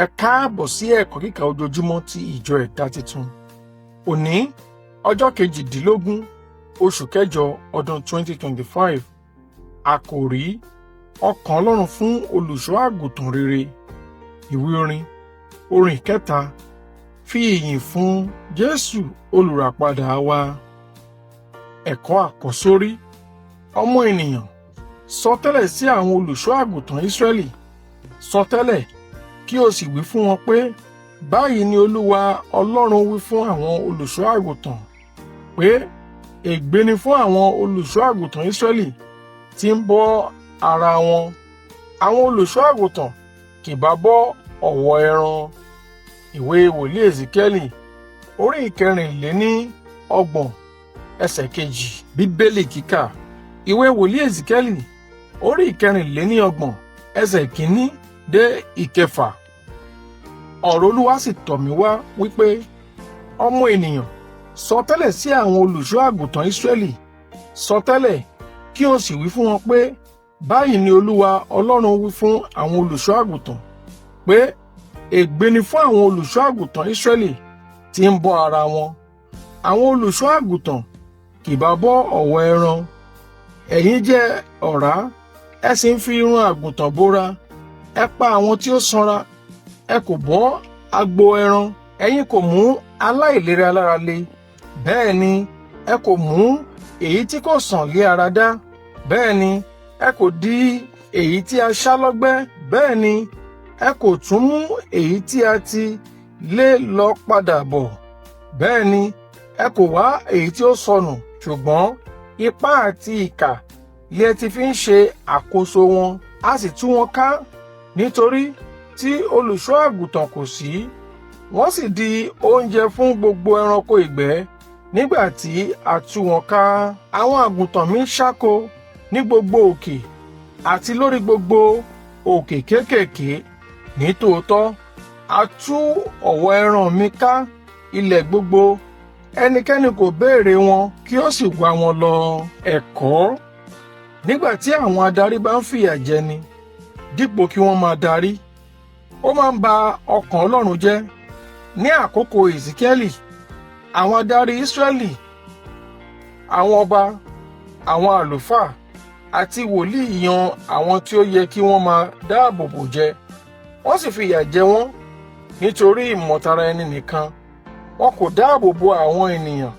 Ẹ káàbọ̀ sí ẹ̀kọ́ kíkà ojoojúmọ́ ti ìjọ Ẹ̀dá Titun. Òní, ọjọ́ 18, oṣù kẹjọ, ọdún 2025. Àkòrí: Ọkàn Ọlọ́run fún olùṣọ́ àgùntàn rere. Ìwé orin, orin ìkẹta. Fi ìyìn fún Jésù olùràpadà wa. Ẹ̀kọ́ àkọ́sórí: Ọmọ ènìyàn, sọtẹ́lẹ̀ sí àwọn olùṣọ́ àgùntàn Ísírẹ́lì. Sọtẹ́lẹ̀, kí o sì wí fún wọn pé, báyìí ni Olúwa Ọlọ́run wí fún àwọn olùṣọ́ àgùntàn pé, ègbé ni fún àwọn olùṣọ́ àgùntàn Ísírẹ́lì tí ń bọ́ ara wọn! Àwọn olùṣọ́ àgùntàn kì bá bọ́ ọ̀wọ́ ẹran. Ìwé wòlíì Èsíkíẹ́lì, orí 34, ẹsẹ̀ 2. Bíbélì kíkà: Ìwé wòlíì Èsíkíẹ́lì, orí 34, ẹsẹ̀ 1 dé 6. Ọ̀rọ̀ Olúwa sì tọ̀ mí wá wípé, ọmọ ènìyàn, sọtẹ́lẹ̀ sí àwọn olùṣọ́ àgùntàn Ísírẹ́lì. Sọtẹ́lẹ̀, kí o sì wí fún wọn pé, báyìí ni Olúwa Ọlọ́run wí fún àwọn olùṣọ́ àgùntàn pé, ègbé ni fún àwọn olùṣọ́ àgùntàn Ísírẹ́lì tí ń bọ́ ara wọn! Àwọn olùṣọ́ àgùntàn kì bá bọ́ ọ̀wọ́ ẹran. Ẹ̀yin jẹ ọ̀rá, ẹ sì ń fi irun àgùntàn bóra. Ẹ pa àwọn tí ó sanra, ẹ kò bọ́ agbo ẹran. Ẹ̀yin kò mú aláìlera lára le, bẹ́ẹ̀ ni ẹ kò mú èyí tí kò sàn lé ara dá, bẹ́ẹ̀ ni ẹ kò di èyí tí a ṣá lọ́gbẹ́, bẹ́ẹ̀ ni ẹ kò tún mú èyí tí a ti lé lọ padà bọ̀, bẹ́ẹ̀ ni ẹ kò wá èyí tí ó sọnù, ṣùgbọ́n ipá àti ìkà lẹ ti fi ń ṣe àkóso wọn. A sì tú wọn ká nítorí tí olùṣọ́ àgùntàn kò sí. Wọ́n sì di oúnjẹ fún gbogbo ẹranko ìgbẹ́ nígbà tí a tú wọn ká. Àwọn àgùntàn mi ṣáko ní gbogbo òkè àti lórí gbogbo òkè kéékèèké. Nítòótọ́, a tú ọ̀wọ́ ẹran mi ká ilẹ̀ gbogbo. Ẹnikẹ́ni kò béèrè wọn kí ó sì wá wọn lọ. Ẹ̀kọ́: Nígbà tí àwọn adarí bá ń fìyà jẹni dípò kí wọ́n máa darí, ó máa ń ba ọkàn Ọlọ́run jẹ́. Ní àkókò Èsíkíẹ́lì, àwọn adarí Ísírẹ́lì, àwọn ọba, àwọn àlùfáà àti wòlíì yan àwọn tí ó yẹ kí wọ́n máa dáàbò bò jẹ. Wọ́n sì fìyà jẹ wọ́n nítorí ìmọ̀tara ẹni nìkan. Wọn kò dáàbò bo àwọn ènìyàn,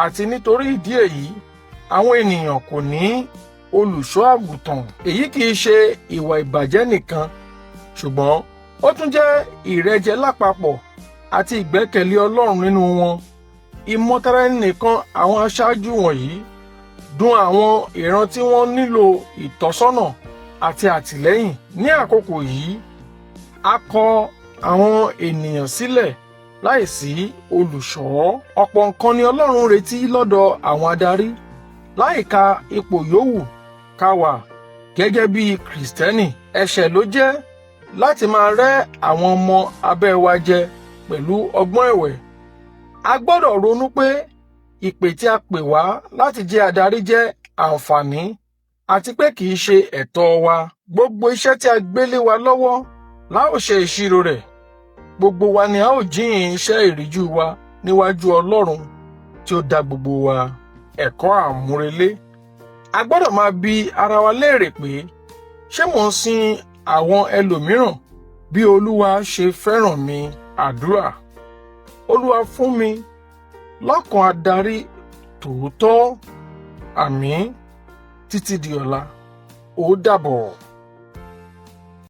àti nítorí ìdí èyí, àwọn ènìyàn kò ní olùṣọ́ àgùntàn. Èyí kì í ṣe ìwà ìbàjẹ́ nìkan, ṣùgbọ́n ó tún jẹ́ ìrẹ́jẹ lápapọ̀ àti ìgbẹ́kẹ̀lé Ọlọ́run nínú wọn. Ìmọ̀tara ẹni nìkan àwọn aṣáájú wọ̀nyí dùn àwọn ìran tí wọ́n nílò ìtọ́sọ́nà àti àtìlẹ́yìn. Ní àkókò yìí, a kọ àwọn ènìyàn sílẹ̀ láìsí olùṣọ́. Ọ̀pọ̀ nǹkan ni Ọlọ́run retí lọ́dọ̀ àwọn adarí, láìka ipò yòówù ká wà gẹ́gẹ́ bí Kìrìsìtẹ́nì. Ẹ̀ṣẹ̀ ló jẹ́ láti máa rẹ́ àwọn ọmọ abẹ́ wa jẹ pẹ̀lú ọgbọ́n ẹ̀wẹ̀. A gbọ́dọ̀ ronú pé ìpè tí a pè wá láti jẹ́ adarí jẹ́ àǹfààní àti pé kì í ṣe ẹ̀tọ́ wa. Gbogbo iṣẹ́ tí a gbé lé wa lọ́wọ́ la ó ṣe ìṣirò rẹ̀. Gbogbo wa ni a ó jíyìn iṣẹ́ ìríjú wa níwájú Ọlọ́run tí ó dá gbogbo wa. Ẹ̀kọ́ àmúrelé: A gbọ́dọ̀ máa bi ara wa léèrè pé, ṣé mò ń sin àwọn ẹlòmíràn bí Olúwa ṣe fẹ́ràn mi? Àdúrà: Olúwa, fún mi lọ́kàn adarí tòótọ́. Àmín. Títí di ọ̀la, ó dàbọ̀.